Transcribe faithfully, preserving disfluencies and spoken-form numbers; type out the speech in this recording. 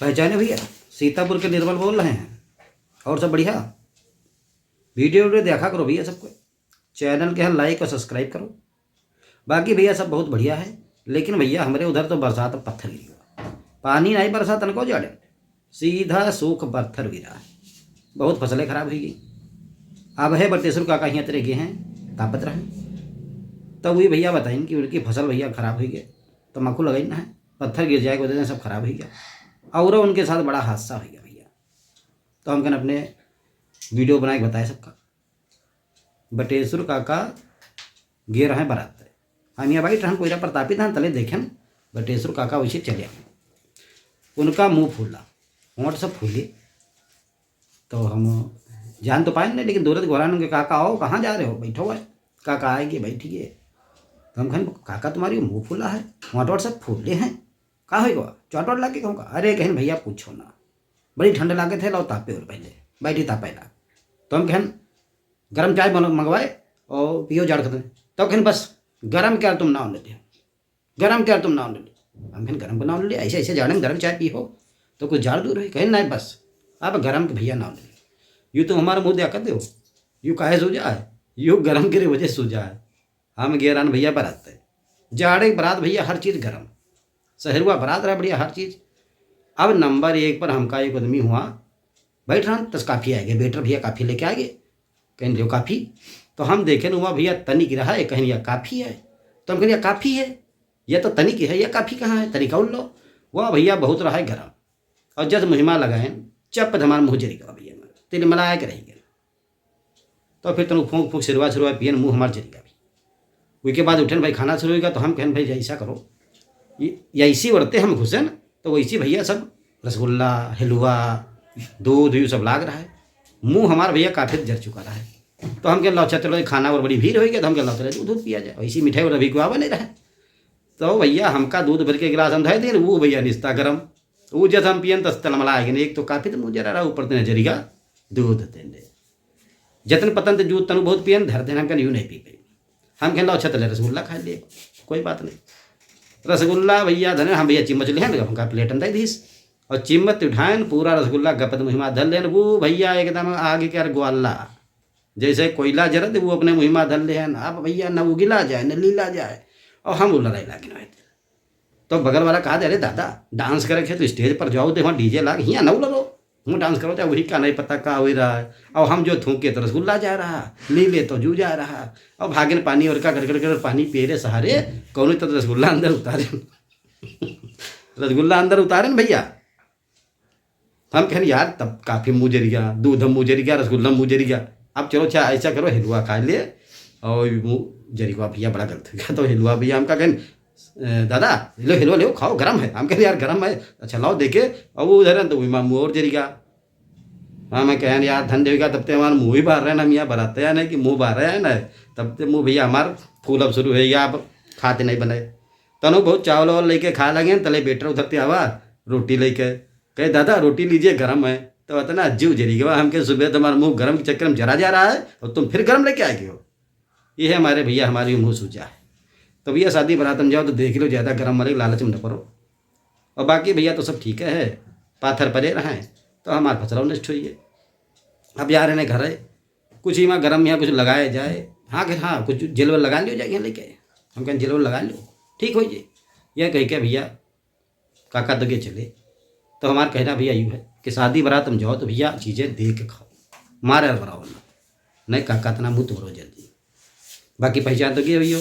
पहचाने भैया? सीतापुर के निर्मल बोल रहे हैं। और सब बढ़िया? वीडियो वीडियो देखा करो भैया सबको, चैनल के यहाँ like और subscribe करो। बाकी भैया सब बहुत बढ़िया है, लेकिन भैया हमरे उधर तो बरसात में पत्थर गिरी हुआ, पानी नहीं बरसा तनको जाड़े, सीधा सूख पत्थर गिरा है, बहुत फसलें खराब हुई गई। अब है बटेश्वर काका हियाँ तेरे गए हैं, तापत रहे, तब वही भैया बताइन कि उनकी फसल भैया खराब हुई गए, तम्बाकू लगाइन ना है, पत्थर गिर जाए, वजह से सब खराब हुई गया, और उनके साथ बड़ा हादसा हुई गया भैया। तो हम कहन अपने वीडियो बनाए के बताए सबका। बटेश्वर काका गे रहे बारात। हम यहाँ बैठ रहन कोयला प्रतापित रहन, तले देखेन बटेश्वर काका वैसे चले आए। उनका मुँह फूला, होंठ सब फूले। तो हम जान तो पाए नहीं, लेकिन दूर से गोहरान उनके, "काका आओ, कहाँ जा रहे हो? बैठो भाई।" काका आएंगे, बैठिए। तो हम कहन, "काका तुम्हारी मुँह फूला है, होंठ वोंठ सब फूले हैं, का हो गवा? चोट वोट लग गई कहूँ का?" "अरे," कहन, "भैया पूछो ना, बड़ी ठंड लागे थे, लाओ तापे और पहले बैठी तापे ला।" तो हम कहन, "गरम चाय बनो, मंगवाए और पियो जाड़ खतम।" तो कहन, "बस गरम क्या तुम नाव लेते हो, गरम क्या तुम नाव ले लो।" हम कहन, "गरम का नाव ले लिया, ऐसे ऐसे जाड़े में गरम चाय पी हो तो कुछ जाड़ दूर है।" कहन, "नहीं बस अब गरम के भैया नाव ले लो, यू तुम हमारा मुँह देखा दो, यू काहे सूझा है, यू गरम के वजह से सूझा है।" हम गे रहन भैया बारात है, जाड़े के बारात भैया हर चीज गरम, सहरुआ बारात रहा बढ़िया हर चीज। अब नंबर एक पर हमका एक आदमी हुआ, बैठ रहन, तस काफी आएगे, वेटर भैया काफी लेके आएगे। कहन, "लो काफी।" तो हम देखेन, "हुआ भैया तनिक रहा है।" कहन, "या काफी है।" तो हम कहन, "या काफी है, या तो तनिक है, या काफी कहाँ है, तनिक और लो।" "वाह भैया, बहुत रहा है गरम।" और जस मुहिमा लगाएन, चप धमार मुँह जरी गवा भैया, तिलमलाए के रह गए। तो फिर तनु फूंक फूंक सिरवा सिरवा पियन, मुँह हमार जरी गवा। उसके बाद उठेन भाई, खाना शुरू होगा। तो हम कहन, "भाई, ऐसा करो, ये, ये ऐसी वरते हम घुसेन, तो वैसी भैया सब रसगुल्ला, हलवा, दूध, यू सब लाग रहा है।" मुँह हमार भैया काफी जर चुका रहा है। तो हम कहन, "लो, अच्छा, चलो, ये खाना और बड़ी भीड़ होई गया।" तो हम कहन, "लो, चलो, दूध, दूध पिया जाए।" वैसी मिठाई और अभी कोई आवा नहीं रहा है। तो भैया हमका दूध भर के गिलास हम धर देन, वो भैया निस्ता गरम। वो जस हम पियन, तस तलमला आएगी। एक तो काफी तो मुँह जरा रहा, ऊपर तेने जरीगा दूध तेने। जतन पतन ते जूत तनु बहुत पियन, धर देन, हम कहन, "यू नहीं पी पाई।" हम कहन, "लो, अच्छा, तले रसगुल्ला खा लिए, कोई बात नहीं।" रसगुल्ला भैया धने, हम भैया चिम्मच लेहन, हमका प्लेट में दे दीस। और चिम्मच उठाएन, पूरा रसगुल्ला गपत मुहिमा धर लेन। वो भैया एकदम आगे के अर ग्वाला, जैसे कोयला जरत, वो अपने मुहिमा धर लेहन। अब भैया न उगिला जाए, न लीला जाए, और हम उलराए लागिन होए। तो बगल वाला कहा दे, "अरे दादा, डांस करे के तो स्टेज पर जाओ, दे वहाँ डीजे लाग, हियाँ न उलरो, वहाँ डांस करो।" तो वही का नहीं पता का हो रहा है। और हम जो थूके तो रसगुल्ला जा रहा, लीले तो जू जा रहा, और भागिन पानी और का गड़गड़ गड़गड़ पानी पिए रे सहारे, कौनो तो रसगुल्ला अंदर उतारे। रसगुल्ला अंदर उतारे न भैया। हम कहन, "यार, तब काफी मुँह जरी गया, दूध हम मुँह जरी गया, रसगुल्ला मुँह जरी गया। अब चलो, अच्छा, ऐसा करो, हलवा खा ले।" और मुँह जरी गवा भैया, बड़ा गलत हो गया। तो हलवा भैया हमका कहन, "ए, दादा, लो, हलवा लो, खाओ, गरम है।" हम कहन, "यार, गरम है।" "अच्छा, लाओ, देखे।" और वो उधर है, तो वही मुँह और जरी गया। हाँ, मैं कहन, "यार, धन देवेगा, तब ते हमारे मुँह ही बाहर रहे ना, हम यहाँ बराते आए ना कि मुँह बाहर रहे ना, तब ते मुँह भैया हमार फूलब शुरू हो गया, अब खाते नहीं बने।" तनु बहुत चावल वावल लेके खाए लगे, तले बेटर उधर ते आवा, रोटी लेके। कहे, "दादा, रोटी लीजिए, गरम है।" तो इतना जीव जरी गवा, हम कहे, "सुबह तुम्हारा मुँह गरम के चक्कर में जरा जा रहा है और तुम फिर गरम लेके आ गए हो।" ये है हमारे भैया, हमारी मुँह सूझा है। तो भैया, शादी बारात में जाओ तो देख लो, ज्यादा गरम वाले लालच में न पड़ो। और बाकी भैया तो सब ठीक है, पाथर परे रहे, तो हमार फसलों नष्ट हुई है। अब जा रहे हैं घर है, कुछ इमा गरम यहाँ कुछ लगाया जाए। हाँ, कि हाँ, कुछ जेल वेल लगा लियो जाए यहाँ लेके। हम कहें, "जेल वेल लगा लियो, ठीक हो जाए।" यह कह के भैया काका दगे चले। तो हमार कहना भैया यू है कि शादी बारात में जाओ तो भैया चीजें दे के खाओ, मारे और बनाओ ना, नहीं काका इतना मुँह तोड़ो जल्दी। बाकी पहचान तो गए भैया।